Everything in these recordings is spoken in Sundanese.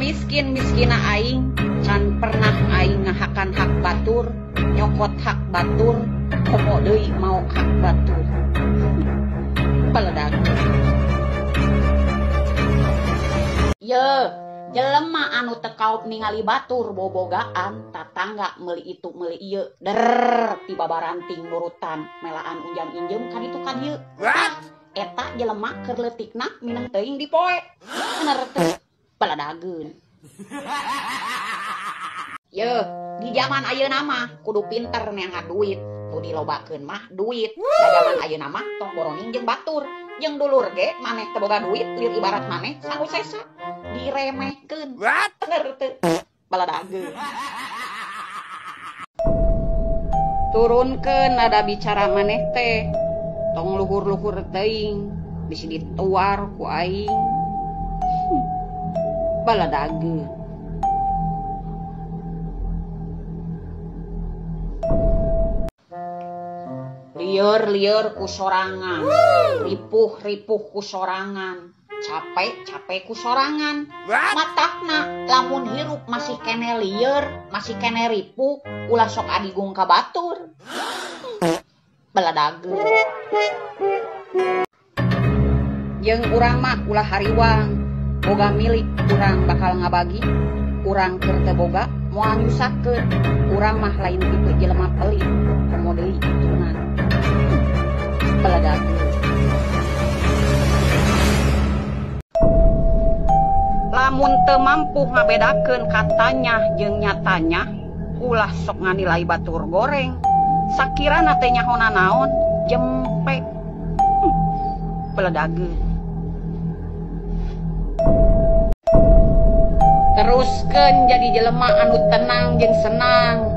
Samiskin-miskina aing can pernah aing ngahakan hak batur, nyokot hak batur, komo deui mau hak batur. Baledag. Ye, jelema anu teu kaop ningali batur bobogaan, tatangga meuli itu meuli ieu, der tiba baranting nurutan melaan unjam injem ka ditu ka dieu. Eta jelema keur leutikna mineng teuing dipoe. Bener teu? Baladageun. Ye, di zaman ayeuna mah kudu pinter neangan duit. Nu dilobakeun mah duit. Da zaman ayeuna mah tong boroning jeung batur. Jeung dulur ge maneh teu boga duit, lir ibarat maneh sangu sesa. Diremehkeun. Bener teu? Baladageun. Turunkeun nada bicara maneh teh. Tong luhur-luhur teuing, bisi dituar ku aing. Baladageun. Lieur-lieur ku sorangan, ripuh-ripuh ku sorangan, capek-capek ku sorangan. Matakna lamun hirup masih kene lieur, masih kene ripuh, ulah sok adigung ka batur. Baladageun. Jeung urang mah ulah hariwang, boga milik urang bakal ngabagi, urang keur teu boga moal nyusahkeun, urang mah lain tipe jelema pelit, komo deui hitungan. Baladageun. Lamun teu mampu ngabedakeun katanya jeung nyatanya, ulah sok nganilai batur goreng. Sakirana teh nyahona naon, jempe. Baladageun. Teruskeun jadi jelema anu tenang jeung senang.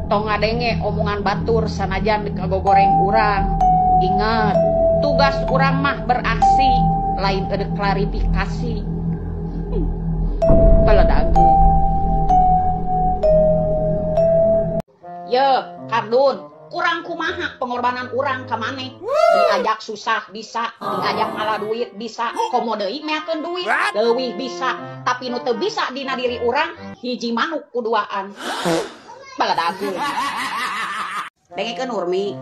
Tong ngadenge omongan batur sanajan kagogoreng urang. Ingat, tugas urang mah beraksi, lain ada klarifikasi. Baladageun. Ye, kardun, kurang kumaha pengorbanan urang ka maneh. Diajak susah bisa, diajak ngalah duit bisa, komo deui meakeun duit, leuwih bisa, tapi nu teu bisa dina diri urang hiji manuk kuduaan. Baladageun. Dengekeun Urmi,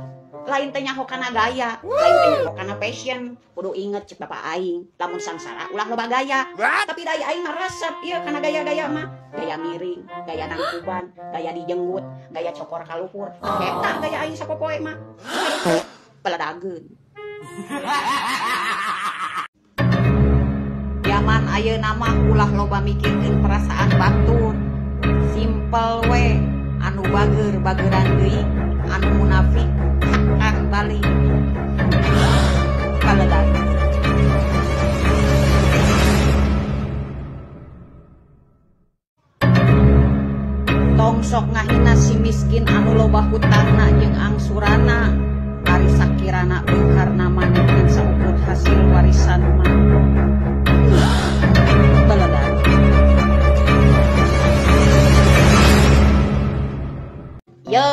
lain teh nyaho kana gaya, lain teh nyaho kana fashion. Kudu inget cek bapak aing, lamun sangsara ulah loba gaya. Tapi da aing mah resep ieu kana gaya-gaya mah. Gaya miring, gaya nangkuban, gaya dijenggut, gaya cokor ka luhur. Eta gaya aing sapopoe mah. Baladageun. Zaman ayeuna mah ulah loba mikirkeun perasaan batur. Simple we, anu bager-bageran deui, anu munafik hakkan balik. Baladageun. Tong sok ngahina si miskin anu loba hutangna jeung angsurana. Ari sakirana beungharna maneh ngan saukur hasil warisan mah. Baladageun. Ye,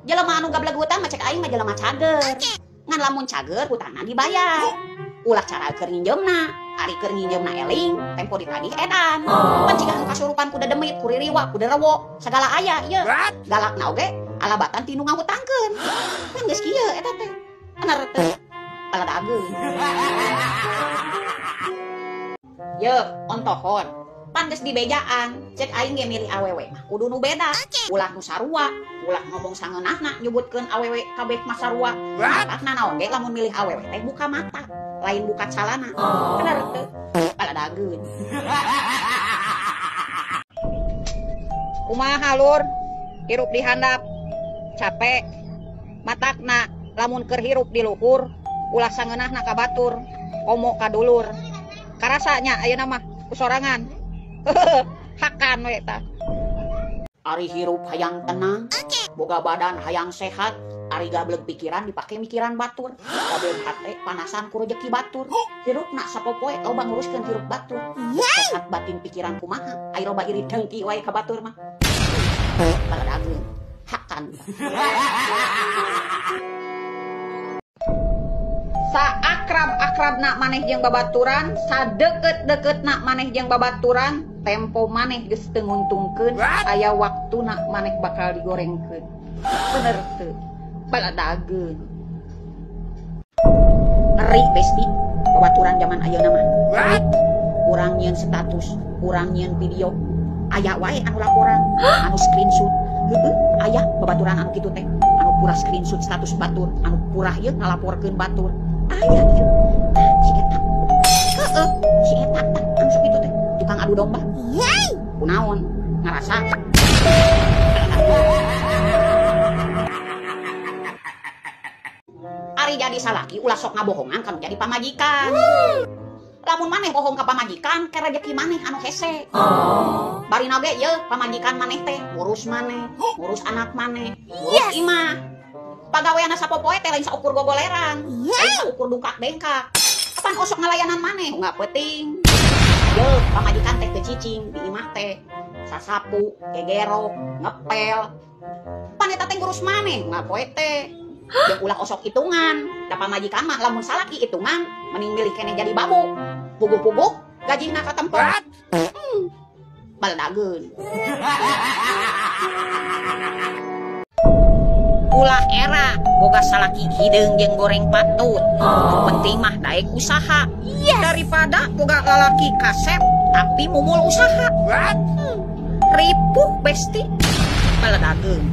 jelema anu gableg hutang mah cek aing mah jelema cager. Ngan lamun cager hutangna dibayar. Ulah cara keur nginjeumna, ari keur nginjeumna eling, tempo ditagih edan. Pan ciga anu kasurupan kuda demit, kuririwa, kuda rewo, sagala aya ieu. Galakna oge alabatan ti nu ngahutangkeun. Kan geus kieu eta teh. Bener teh. Baladageun. Ye, ontohon. Pan geus dibejaan, cek aing ge milih awewe mah kudu nu beda. Ulah nu sarua, ulah ngomong sangeunahna nyebutkeun awewe kabeh mah sarua. Matakna naon ge lamun milih awewe teh buka mata, lain buka calana. Bener teu? Baladageun. Kumaha lur? Hirup di handap, capek. Matakna lamun keur hirup di luhur, ulah sangeunahna ka batur, komo ka dulur. Karasanya ayeuna mah ku sorangan. Hakan we eta. Ari hirup hayang tenang, boga badan hayang sehat, ari gableg pikiran dipake mikiran batur, gableg hate panasan ku rejeki batur. Hirupna sapopoe loba nguruskeun hirup batur. Sehat batin pikiran kumaha, ari loba iri dengki wae ka batur mah. Baladageun, hakan. Saakrab-akrabna maneh jeung babaturan, sadeukeut-deukeutna maneh jeung babaturan, tempo maneh geus teu nguntungkeun, aya waktuna maneh bakal digorengkeun. Bener teu? Baladageun. Ngeri besti babaturan zaman ayeuna mah. Urang nyieun status, urang nyieun video, aya wae anu laporan, anu screenshot. Heueuh, aya babaturan anu kitu teh, anu pura screenshot status batur, anu purah ieu ngalaporkeun batur. Aya ieu. Tah si eta. Heueuh, si eta tah anu sok kitu teh, tukang adu domba. Kunaon? Ngarasa. Ari jadi salaki ulah sok ngabohongan kanu jadi pamajikan. Lamun maneh bohong ka pamajikan, ke rejeki maneh anu hese. Barina ge yeuh pamajikan maneh teh ngurus maneh, ngurus anak maneh, ngurus imah. Pagaweanna sapopoe teh lain saukur gogoleran, lain saukur dungkak dengkak. Kapan osok ngalayanan maneh nggak penting. Yeuh pamajikan teh teu cicing di imah teh, sasapu, gegerok, ngepel. Pan eta teh ngurus maneh nggak poe teh. Jeung ulah osok hitungan, da pamajikan mah lamun salaki hitungan mending milih keneh jadi babu. Puguh-puguh gajihna katempo. Baldageun. Ulah era boga salaki hideung jeung goreng patut. Nu penting mah daek usaha. Daripada boga lalaki kasep tapi mumul usaha. Ripuh besti. Baldageun.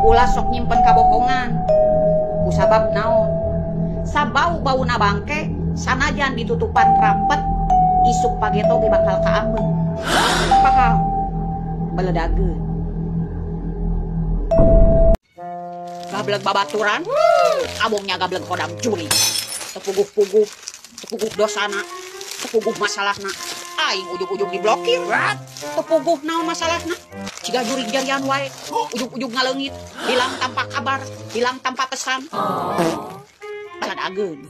Ulah sok nyimpen kabohongan. Kusabab naon? Sabau-bauna bangke sanajan ditutupan rapet, isuk pageto ge bakal kaambeun. Paham? Beledageun. Gableg babaturan, abongnya gableg kodam juri. Tepuguh-puguh, tepuguh dosana, tepuguh masalahna. Aing ujug-ujug diblokir. Tepuguh naon masalahna? Ciga jurig jarian wae, ujug-ujug ngaleungit, hilang tanpa kabar, hilang tanpa pesan. Baladageun.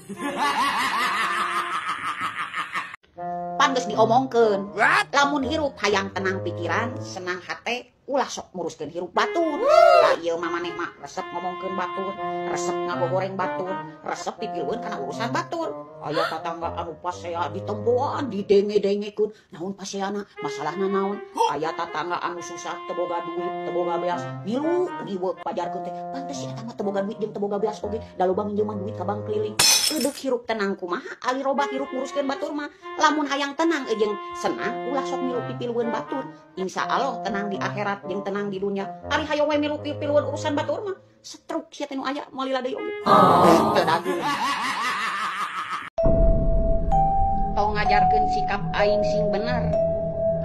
Pan geus diomongkeun, lamun hirup hayang tenang pikiran, senang hate, ulah sok nguruskeun hirup batur. Lah ieu mah maneh mah resep ngomongkeun batur, resep ngagogoreng batur, resep pipilueun kana urusan batur. Aya tatangga anu pasea ditempoan, didenge-dengekeun, naon paseana, masalahna naon? Aya tatangga anu susah teu boga duit, teu boga beas, milu riweuh pajarkeun teh. Pantes si eta mah teu boga duit jeung teu boga beas oge, da loba minjeman duit ka bank keliling. Eudeuk hirup tenang kumaha, ali robah hirup nguruskeun batur mah. Lamun hayang tenang jeung senang, ulah sok milu pipilueun batur. Insya Allah tenang di akhirat jeung tenang di dunia. Ari hayo we milu pipilueun urusan batur mah, stroke sia teh nu aya moal lila deui oge. Teu. Tong ngajarkeun sikap aing sing bener,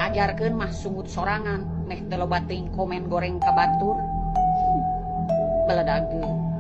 ajarkeun mah sungut sorangan, meh teu loba teuing komen goreng ka batur. Beledageun.